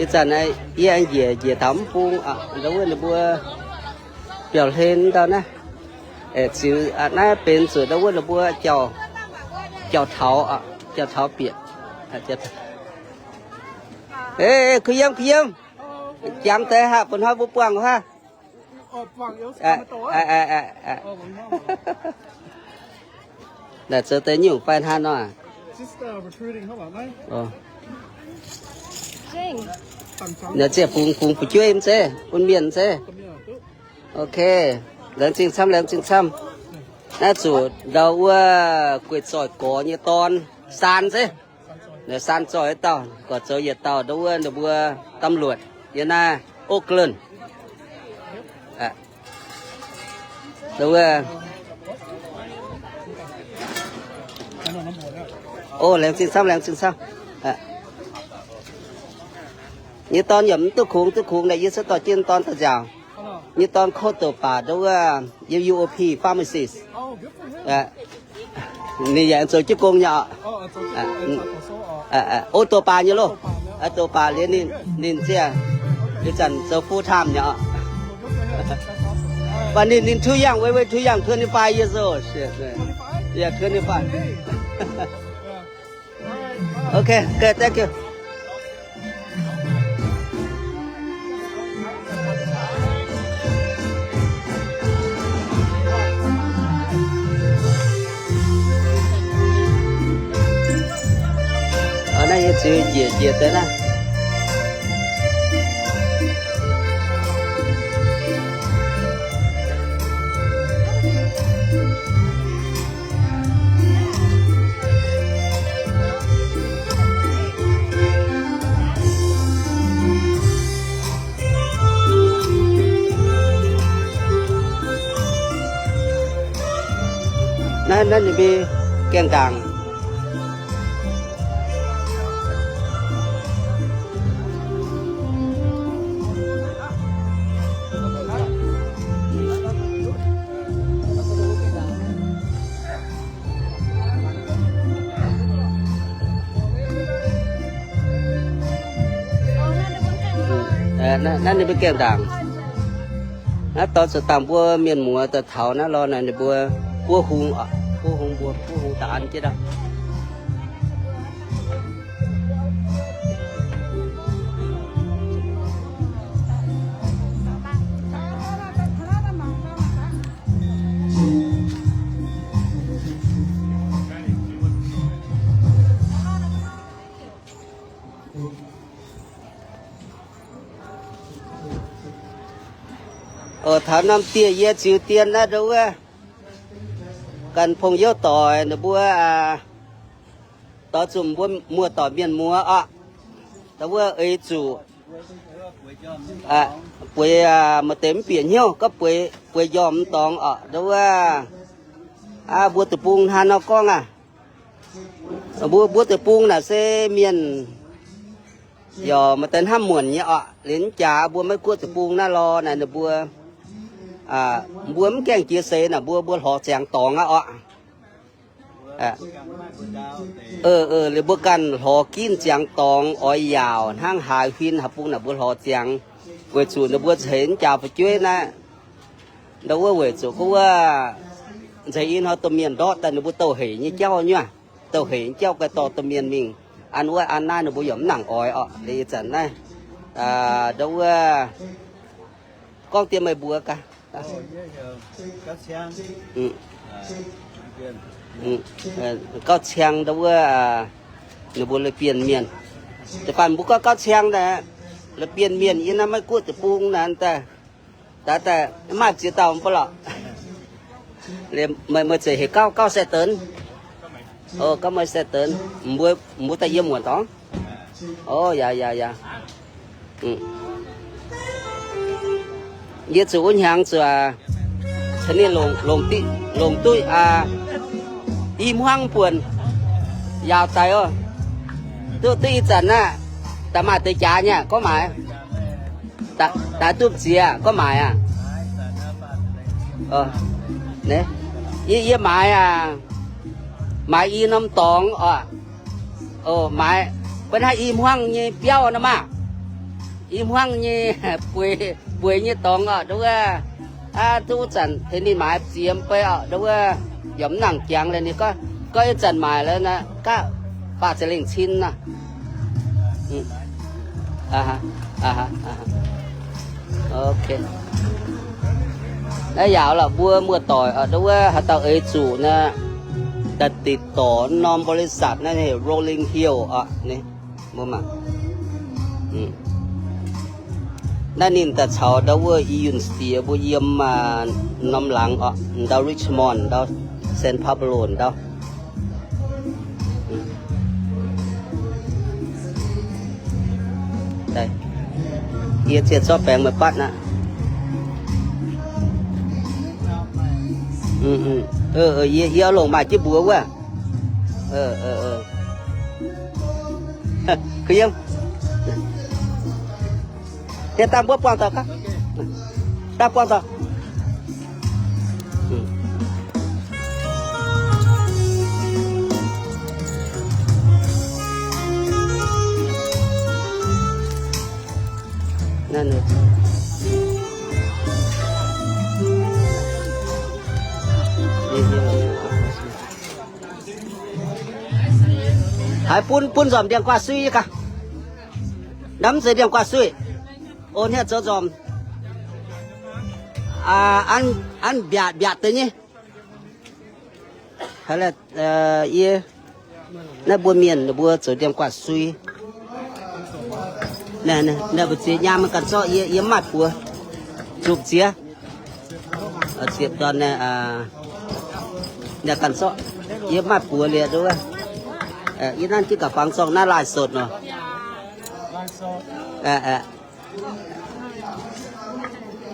Ih zanc yie aengx njiec, njiec taux mv bung, ndau wuov ninh mbuo biauv-hlen ndau naaiv, ziux naaiv benx zuqc ndau wuov ninh mbuo jauv-taux, jauv-taux bieqc. Kuv yiem, kuv yiem. Jangx deix haac, bun hnoi mbuo buangh haac. Naaic zoux deix nyungc fai hnangv nor. Naaiv ziec bungx, bungx fu'jueiv mv zeiz, bun mienh mv zeiz. Ok, laengz zingh camv, laengz zingh camv. Naaiv zuqc ndau wuov gueix zoih gorx nyei dorn, saan zeiz. Naaiv saan zoih dauh, gorx zoux yietc dauh, ndau wuov ninh mbuo ตำรวจ yiem naaiv Oakland. Ndau wuov, o, laengz zingh camv, laengz zingh camv. Nyei dorn yaac mv duqv kungx, duqv kungx naaic yie cuotv dorh jienv dorn daaih nziaauc. Nyei dorn kouv doqc baac ndau wuov yiem U O P pharmacist. Ninh yaac zoux jienv gong nyei oc. O, doqc baac nyei loh. Doqc baac liuz ninh, ninh ziec, ih zanc zoux full time nyei oc. But ninh, ninh too young, way, way too young, twenty-five years old. Yeah, twenty-five. Okay, okay, thank you. Naaiv yie ziux njiec njiec deix naaiv. Naaiv, naaiv ninh mbuo gaengh ndaangc. Naaiv ninh mbuo gaengh ndaangc. Naaiv dorh zuqc dangh mbuo mienh muoz daaih taux naaiv lorh naaic, ninh mbuo buov hung, buov hung, mbuo buov hung daaih an jienv daaih. Taux norm dieh yie ziux dien naaiv ndau wuov, ganh pong youv doic ninh mbuo doix zuqc mbuo muoz-doic mienh muoz oc, ndau wuov eix zuqc bueix, maaih deix mv bieqc hnyouv gorngv bueix, bueix njormh dorngx oc, ndau wuov mbuo deic-bung hnangv nor gorngv aac. Mbuo, mbuo deic-bung naaic se mienh yaac maaih deix hnamv muonc nyei oc. Liuz mv jaax mbuo Meiv Guoqv deic-bung naaiv lorh naaic ninh mbuo, mbuo mv gaengh jiex seix naaic mbuo, mbuo lorz ziangx dorngx aqv oc. Liuz mbuo ganh lorz ginv ziangx dorngx oix yaauc hnangv haaix huin haaix bung naaic mbuo lorz ziangx, weic zuqc ninh mbuo ceix mv jaax fu'jueiv naaiv, ndau wuov weic zuqc gorngv wuov nzeix i hnoi domh mienh ndortv daaih ninh mbuo douh heic nyei jauv nyuoz, douh heic nyei jauv guai dorh domh mienh mingh an wuov an naaiv ninh mbuo yaac mv nangc oix oc. Liuz ih zanc naaiv ndau wuov gorngv dien meih mbuox gaax. Gauv Ciang ndau wuov, ninh mbuo Leiz Bienh Mienh. Da'faanh mbuo gorngv Gauv Ciang naaic, Leiz Bienh Mienh yiem naaiv Meiv Guoqv deic-bung naaic daaih, daaih maaih ziex dauh mv baac lorqc. Meih, meih zeiz heuc Gauv, Gauv Sai Deix. O, Gauv Meih Sai Deix. Mbuo, mbuo daaih yiem muonc dorngx. O, yaac, yaac, yaac. Yie zuqc wuov hnyangx zuqc caux ninh longc, longc duqv i hmuangv buonc, yaauc daic oc. Duqv, duqv ih zanc naaiv, daaih maaih deix jaax nyei gorngv maaiz, daaih duqv ziex gorngv maaiz aqv. Yie, yie maaiz aqv, maaiz i norm dorngx oc. O, maaiz bun hnangv i hmuangv nyei biauv nor maah. I hmuangv nyei bueix, bueix nyei dorngx oc, nduov wuov. Aa, duqv wuov zanc heuc ninh maaiz ziex mbei oc, nduov wuov. Yaac mv nangc jangx leh ninh gorngv, gorngv ih zanc maaic lorqc naaiv, gaav baac ziepc lengh cin nor. Ok. Naaiv yaac lorqc, mbuo muoz-doic oc, nduov wuov, haaix dauh eix zuqc naaiv, daaih ติดต่อ norm บริษัท naaiv heuc Rolling Hill oc, ninh mbuo mangc. Naaiv ninh daaih caux ndau wuov i yunh siex mbuo yiem norm laangz oc, ndau Richmond, ndau San Pablo ndau. Yie ziouc zorqv baengx meih batv aqv. Yie, yie oix longc maaih jienv mbuox wuov. Kuh yiem. Yie dangh mbuo buangh doic gaax. Dangh buangh doic. Haiz bun, bun nzormc ndiangx-guaax sui gaax. Naaiv mv zeiz ndiangx-guaax sui. On haaix zoux nzormc. An mbiaatc mbiaatc deix nyei. Yie, naaiv mbuo mienh ninh mbuo zoux ndiangx-guaax sui. Naaiv mbu'ziex nyaam ganh zorqv, yie, yie maaih buoz. Zupc ziex. Ziepc dorn naaiv, naaiv ganh zorqv. Yie maaih buoz liuz nduov. Yie nanv jienv gaax fangx zorng naaiv ไลฟ์สด nor.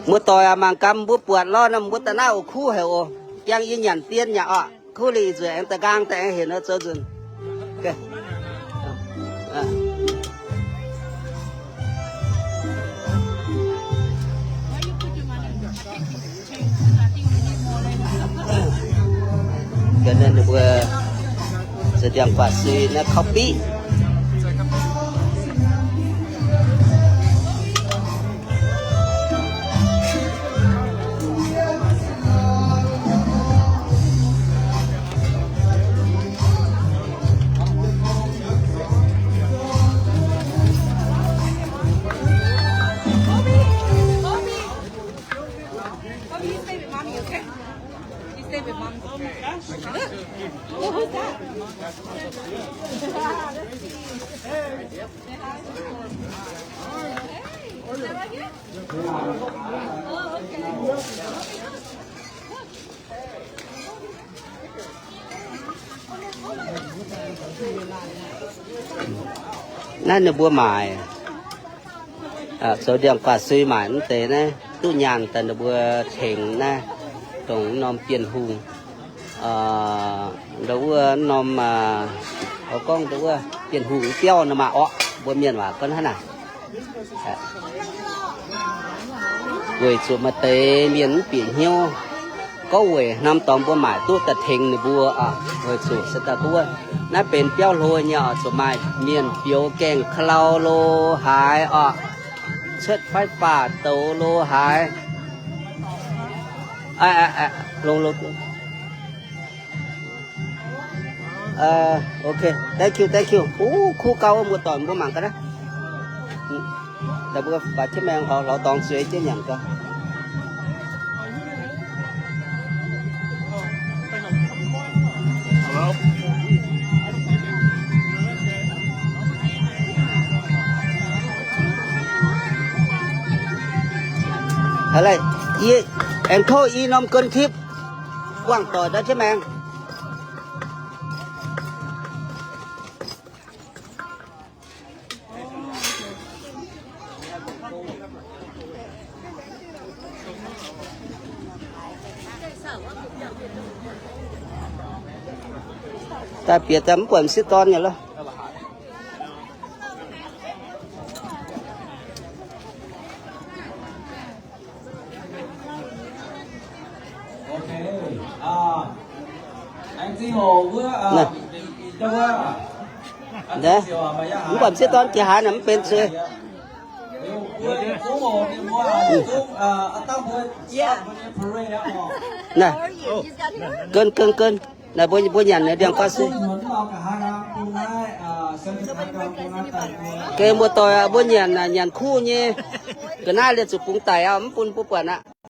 Muoz-doic aac, mangc gaax mbuo buatc lorh nor, mbuo daaih naaiv oc, kuv haic oc. Jangx yie nyanc dien nyei oc. Kuv liuz nzueic aengx daaih nqaang daaih aengx hec nor zoux nzunc. Ninh mbuo zoux ndiangx-guaax sui naaiv ข้าวปิ้ง. Mommy, you stay with mommy, okay? You stay with mommy. Who's that? Naaiv ninh mbuo maaic, zoux ndiangx-guaax sui maaic mv deix naaiv duqv nyaanh daaih ninh mbuo tengx naaiv dongh norm Bienh Hungh, ndau wuov norm, oix gorngv ndau wuov Bienh Hungh biauv nor maah orqc, mbuo mienh waac gorngv hnangv naaic. Weic zuqc maaih deix mienh mv bieqc hnyouv, gorngv weic norm dorngx mbuo maaic duqv daaih tengx ninh mbuo oc. Weic zuqc se daaih duqv naaiv benx biauv hlo nyei oc, zuqc maaih mienh bioux gaengh ka'lau lo haaix oc, cuotv fai faah douz lo haaix. Longx, longx. Ok, thank you, thank you. Kuv, kuv gau, muoz-doic mbuo mangc gaax naaiv. Daaih mbuo baac jienv maengx hlaux, hlaux dorngx zueiz jienv nyanc gaax. Haiz laih, yie aengx tov i norm gong tipv buangh doic daaih jienv maengx. Daaih bieqc daaih mv buatc m'sieqv dorn nyei loh. Mv buatc m'sieqv dorn jiex haaix nor mv benx zuiz. Naaiv, gen, gen, gen. Naaiv mbuo, mbuo nyanc naaiv ndiangx-guaav se. Gengh muoz-doic aac, mbuo nyanc, nyanc kuv nyei. Ga'naaiv liemh zuqc bungx daic aqv, mv bun mbuo buatc aqv.